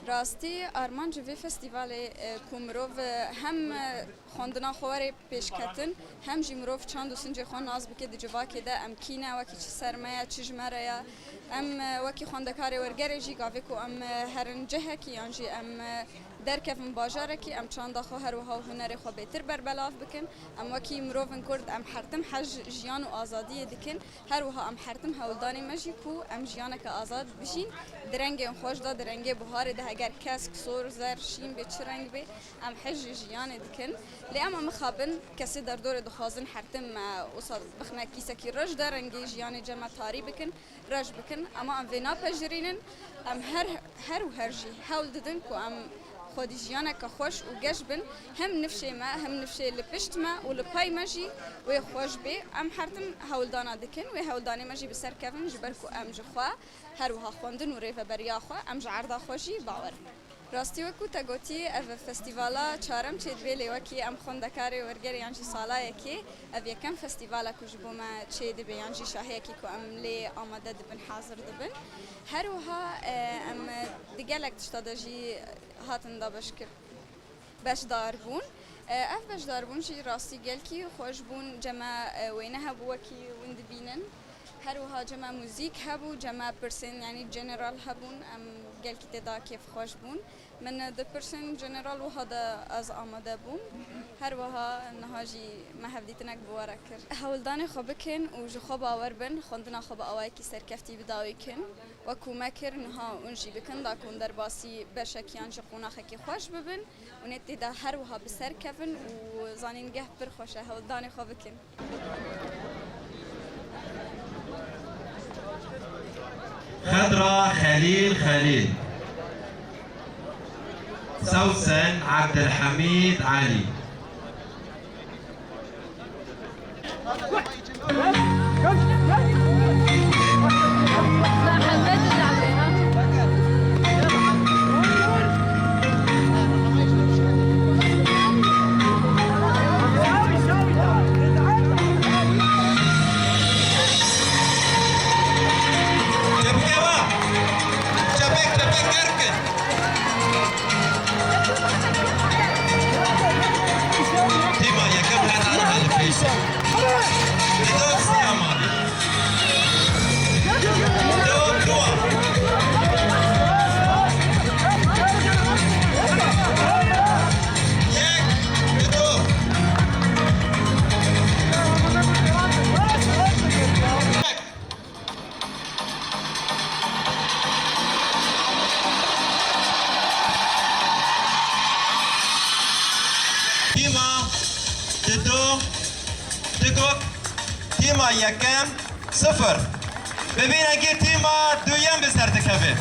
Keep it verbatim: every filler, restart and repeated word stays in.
Rastî, armanc vê festîvalê, e, ku mirov, e, hem, e, xwendina xwe were pêşketin, hem jî mirov çand û sincê xwe nas bike di civakê de, em kî ne, wekî çi ser me ye, çi ji me re ye. Em, e, wekî xwendekarê wergerê jî gavê ku em, e, herin cihekî yan jî em, e, derkevin bajarekî, em çanda xwe her wiha û hunerê xwe bêtir berbelav bikin. Em wekî mirovên Kurd em her tim hez ji jiyan û azadiyê dikin. Her wiha em her tim hewldanê me jî ku em jiyaneke azad bijîn, di rengên xweş de, di rengê buharê de, heger kesk, sor, zer, şîn bê, çi reng bê, em hez ji jiyanê dikin. Lê em, em mixabin kesê derdorê dixwazin her tim me wisa bixine kîsekî reş de, rengê jiyanê cem me tarî bikin, reş bikin. Ema em vê napejirînin. Em her, her û her jî hewl didin ku em xwedî jiyaneke xweş û geş bin. Hem nifşê me, hem nifşê li pişt me û li pey me jî wê xweş bê. Em her tim hewldana dikin, wê hewldanê me jî bi ser kevin, ji ber ku em ji xwe, her wiha xwendin û rêveberiya xwe, em ji erda xwe jî bawer in. Rastî, wek ku te gotî, ev festîvala çarem çêdibê, lê wekî em xwendekarê wergerê yan jî salayekê, ev yekem festîval e ku ji bo me çêdibe, yan jî şahiyekî ku em lê amade dibin, hazir dibin. Her wiha, e, em di gelek tişta de jî hatin dabeşkir-, beşdar bûn. E, ev beşdarbûn jî rastî gelkî xweş bûn. Cem me, e, wêne hebû, wekî hûn dibînin. Her wiha cem me muzîk hebû, cem me pirsên, yanî general hebûn. Em gelkî tê de kêfxweş bûn. Min dipirsên general wiha de ez amade bûm. Her wiha niha jî me hevdîtinek bi we re kir. Hewldanê xwe bikin û ji xwe bawer bin, xwendina xwe bi awayekî serkeftî bi dawî kin. Wek ku me kir, niha hûn jî bikin, da ku hûn derbasî beşek yan jî qonaxekî xweş bibin. Hûn ê tê de her wiha bi ser kevin û zanîngeh pir xweş e, hewldanê xwe bikin. Xedra Xelîl Xelîl. Sewsen Ebdilhemîd Elî. Çepek, çepek germ kin. Tîma yekem her her pêş. Dido siyama. Dido dua. Yek, dido. Tîma dido, digo, tîma yekem, sifir. Bibîne ki tîma duyem bi ser dikeve.